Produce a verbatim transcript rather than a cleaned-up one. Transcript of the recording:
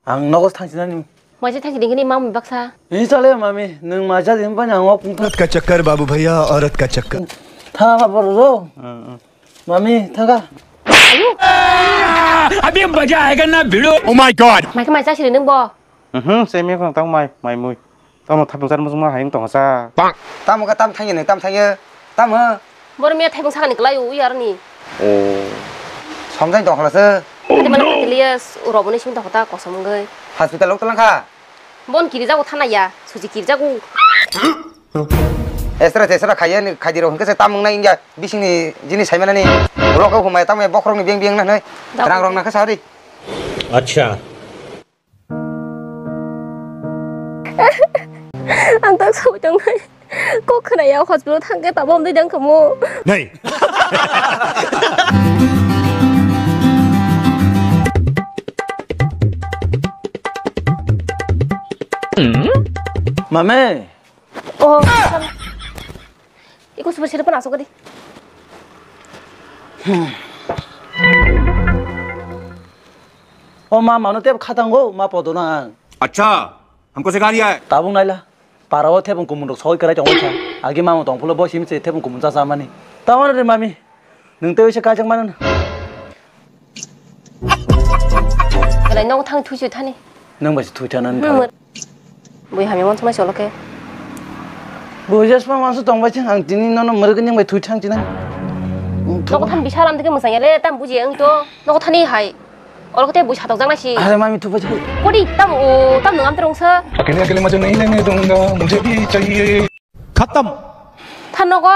Ang nogo thangsinani. Maisa thangsi dingkini mami baksa. Ni chale mami, nwng maisa din bani ang wak pungtha. औरत का चक्कर बाबू भैया, औरत का चक्कर। Tha ba boro ro. Mami, thaga. अभी मजा आएगा ना भिड़ो। Oh my God। Maikhe maisa siri nwng bo. Mhm, semi ko tang mai, mai mui. Tamo thapung sar musung ma hayung tong sa. Tamo ka tam thangye ne, tam thangye. Tam ha. Bor me thapung sakani klai u yar ni. Oh. Somjai dong khala se. Hadi mana kiliya, uroboni sim dong ta kosom ngai. Hospital lok talang kha. Bon kiri jago thana ya, suji kiri jago. Esra esra khaya ni khadi rok hingke se tam ngai ingya bising ni jini sai mana ni. Lok ko humai tam bokrok ni biang biang na nai. Rang rong na kha sari. अच्छा। Ang tak sawi tong nai. Kok khna ya hospital thang ke tabom dei dang kamo. Nei. Mame. Oh. Iko super sir pun asok di. O ma, mano tep khatango, ma podo na ang. अच्छा, हमको सिखा रिया है। Tabung naila. Para o thepung kumun rok soi kwrai tongwi kha. Agi mamo tong phulo bo sim se thepung kumun cha cha mani. Tamo re mami. Nwng tei se kajak mano. Belai nogo thang thui se thani. Nwng bai se thui thana. Bui hamya mansa mai solo ke. Bui jas pa mansa tong bai thang ang tini nono murug ning bai thui thang tini. Nogo thang bisa lam dike musanya le tam buji ang to. Nogo thani hai. Olo kote bui satok jang nai si. Are mami thui bai thang. Podi tam o tam nang am terong sa. अकेले अकेले मजे नहीं लेने दूंगा, मुझे भी चाहिए। खत्म। Than nogo.